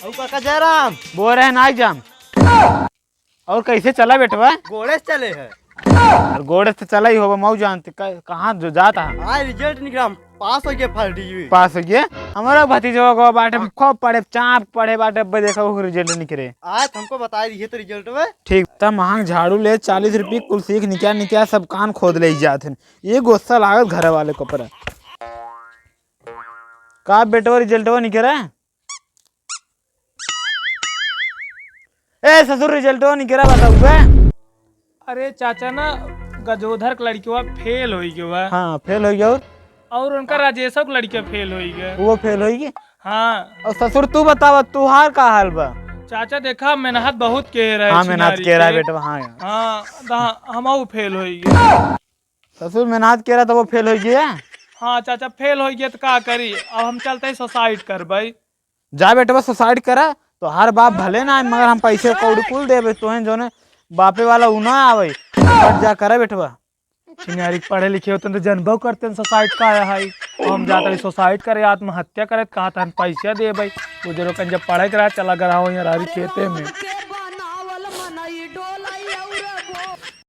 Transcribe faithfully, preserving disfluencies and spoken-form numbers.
ओ काका जयराम। बोल रहे ना एग्जाम। और कैसे चला बेटवा? गोड़े से चले है। और गोड़े से चला ही होगा, मऊ जानते क-, कहाँ जो जाता है? हाँ, रिजल्ट निकला, हम पास हो गए फर्स्ट डिवीजन। पास हो गए। हमारा भतीजवा को बाटे, हाँ। खूब पढ़े, चाप पढ़े बाटे, अब देखो वो रिजल्ट निकले। आज हमको बता दिए तो रिजल्ट में। ठीक, तब महंग झाड़ू ले, चालीस रुपये कुल सीख निकाल निकाल सब कान खोद ले जात हैं। ये गुस्सा लागत घर वाले को पर। का बेटवा रिजल्टवा निकला? ए ससुर, रिजल्टवा निकला बताऊ बे। अरे चाचा ना, गजोधर के लड़कवा फेल होई गवा। हाँ, फेल होई गवा। और? और उनका राजेशव के लड़का फेल होई गवा। वो फेल होई गई? हाँ। और ससुर तू बतावा, तुहार का हाल बा? चाचा देखा, मेहनत बहुत के रहा है हाँ, मेहनत छिनारी के रहा है के। बेटवा, हाँ यार। हाँ, दा-, हम फेल होई गए। ससुर मेहनत के रहा तो वो फेल होई गया? हाँ चाचा, फेल होई गया तो का करी, अब हम चलते ही सुसाइड करबई। जा बेटवा, सुसाइड करा। तोहार बाप भले ना आए, मगर हम पैसे कौड़ी कुल देबे। तोहें जोने बापे वाला उ ना आवे, हट जा करे बेटवा। छिनारी पढ़े लिखे होते तो जनबो करते सुसाइड का है। हम जाता रही सुसाइड करे, आत्महत्या करे, कहा था हम पैसा देबे। वो जरो कन जब पढ़े के रहा, चला गया हो यार खेते में।